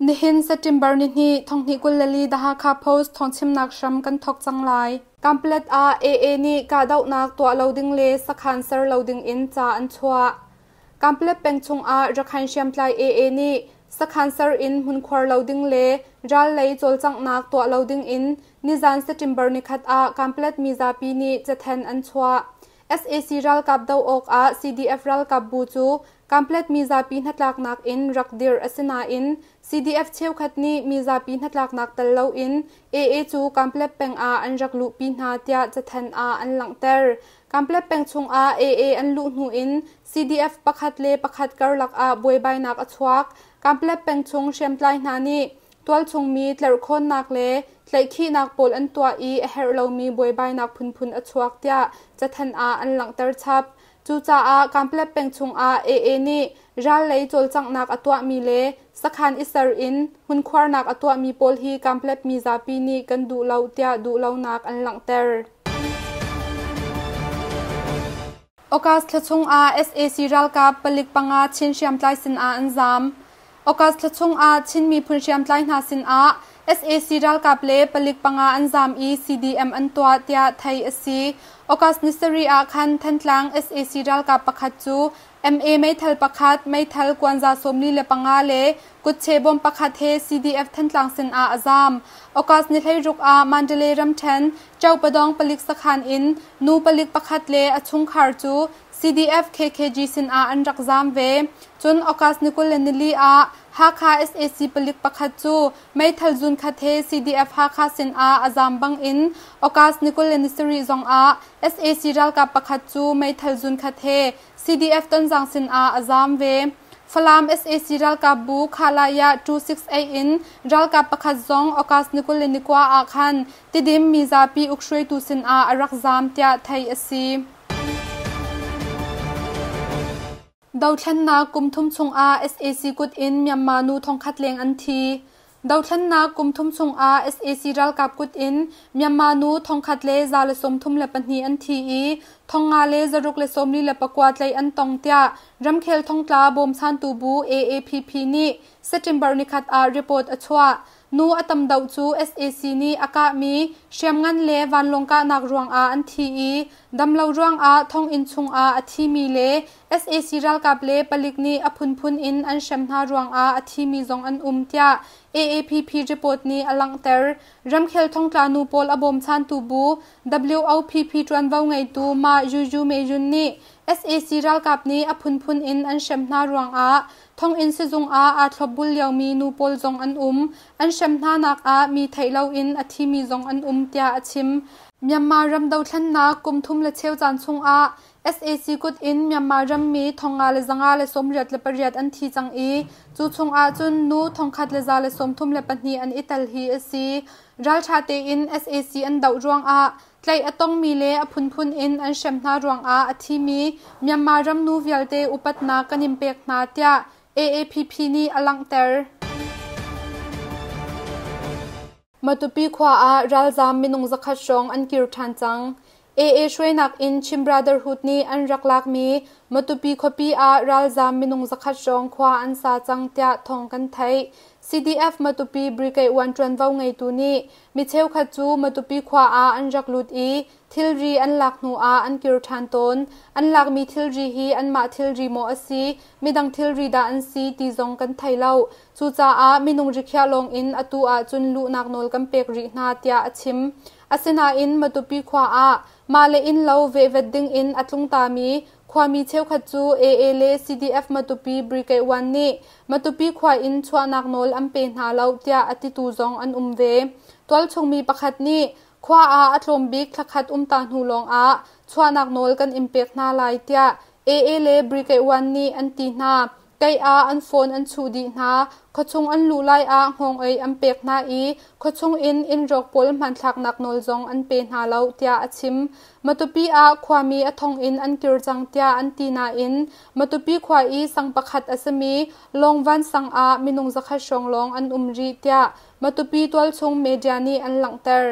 Nihin September nihnih 2024 The Hakha Post thawngchimnak hram kan thawk cang lai. Kanpalet ah AA nih kahdohnak tuah lo ding le sakhan ser lo ding in ca an chuah. Kanpalet peng chungah Rakhine hriamtlai AA nih sakhan ser in hmunkhuar lo ding le ral lei cawlcanghnak tuah lo ding in nizan September nikhat ah Kanpalet mizapi nih cathanh an chuah. Sac ralkap doh awkah CDF ralkap bu cu Kanpalet mizapi hnatlaknak in rak dirh a si nain CDF cheukhat nih mizapi hnatlaknak tel loin AA cu Kanpalet peng ah an rak luhpi hna tiah cathanh ah an langhter. Kanpalet peng chungah AA an luh hnu in CDF pakhat le pakhat karlak ah buaibainak a chuak. Kanpalet peng chung hriamtlai hna nih tualchung mi tlerhkhawnnak le tlaihkhihnak pawl an tuah i a herh lomi buaibainak phunphun a chuak tiah cathanh ah an langhter chap. Cucaah Kanpalet peng chungah AA nih ral lei cawlcanghnak a tuahmi le sakhan i ser in hmunkhuarnak a tuahmi pawl hi Kanpalet mizapi nih kan duh lo tiah duhlonak an langhter. August thla chungah sac ralkap palik panga Chin hriamtlai sinah an zaam. August thla chungah Chin miphun hriamtlai hna sinah sac ralkap le palik panga an zaam i CDM an tuah tiah theih a si. August ni sarih ah khan Thantlang sac ralkap pakhat cu MA meithal pakhat, meithal kuanza 45 le kutche bom pakhat he CDF Thantlang sinah a zaam. August ni 16 ah Mandalay ramṭhen Chaupadong palik sakhan in nu palik pakhat le a chungkhar cu CDF KKG sinah an rak zaam ve. Cun August ni 24 ah Hakha sac palik pakhat cu meithal zunkhat he CDF Hakha sinah a zaam bangin August ni 27 zongah sac ralkap pakhat cu meithal zunkhat he CDF Tonzang sinah a zaam ve. Falam sac ralkap bu Khalaya 268 in ralkap pakhat zong August ni 29 ah khan Tidim mizapi ukhruaitu sinah a rak zaam tiah theih a si. Dothlennak kum thum chungah sac kut in Myanmar nu thongkhat leng an thi. Dothlennak kum thum chungah sac ralkap kut in Myanmar nu 1132 an thi i 5649 tlaih an tong tiah ramkhel thongtla bawmchantu bu AAPP nih September nikhat ah report a chuah. Nu a tam deuh cu sac nih a kahmi hriamngan le vanlawng kahnak ruangah an thi i damlo ruangah thonginn chungah a thimi le sac ralkap le palik nih a phunphun in an hrem hna ruangah a thimi zong an um tiah AAPP report nih a langhter. Ramkhel thongtla nu pawl a bawmchantu bu WOPP ṭuanvo ngeitu Mah Yu Yu Me Yun nih sac ralkap nih a phunphun in an hrem hna ruangah thonginn sizung ah aa thlopbul liomi nu pawl zong an um. An hrem hnanak ah mi theih loin a thimi zong an um tiah a chim. Myanmar ram dothlennak kum thum le cheu caan chungah sac kut in Myanmar rammi 5,588 an thi cang i cu chungah cun nu 1,132 an i tel hi a si. Ralṭha tein sac an doh ruangah tlaih a tongmi le a phunphun in an hrem hna ruangah a thimi Myanmar ram nu vialte upatnak kan in pek hna tiah AAPP nih a langhter. Matupi khua ah ralzaam minung 100 hrawng an kir ṭhan cang. AA hruainak in Chin Brotherhood nih an rak lakmi Matupi khuapi ah ralzaam minung 100 hrawng khua an sa cang tiah thawng kan theih. CDF Matupi Brigade 1 ṭuanvo ngeitu nih mi cheukhat cu Matupi khua ah an rak lut i thilri an lak hnu ah an kir ṭhan tawn. An lakmi thilri hi anmah thilri maw a si, midang thilri dah an si ti zong kan thei lo. Cucaah minung rikhiah lawngin atu ahcun luhnak nawl kan pek rih hna tiah a chim. Asinain Matupi khua ah mah le innlo vehvet dingin a tlungtami khuami cheukhat cu AA le CDF Matupi Brigade 1 nih Matupi khua in chuahnak nawl an pe hna lo tiah a titu zong an um ve. Tualchungmi pakhat nih khua ah a tlawm bik thlakhat um ta hnu lawngah chuahnak nawl kan in pek hna lai tiah AA le Brigade 1 nih an ti hna. Kei ah an phone an chuh dih hna. Khuachung an luh lai ah hngawng-ei an pek hna i khuachung in innrawk pawl hmanthlaknak nawl zong an pe hna lo, tiah a chim. Matupi ah khuami a thong in an kir cang tiah an ti nain Matupi khua i sang pakhat a simi Lawngvan sang ah minung 100 hrawng lawng an um rih tiah Matupi tualchung media nih an langhter.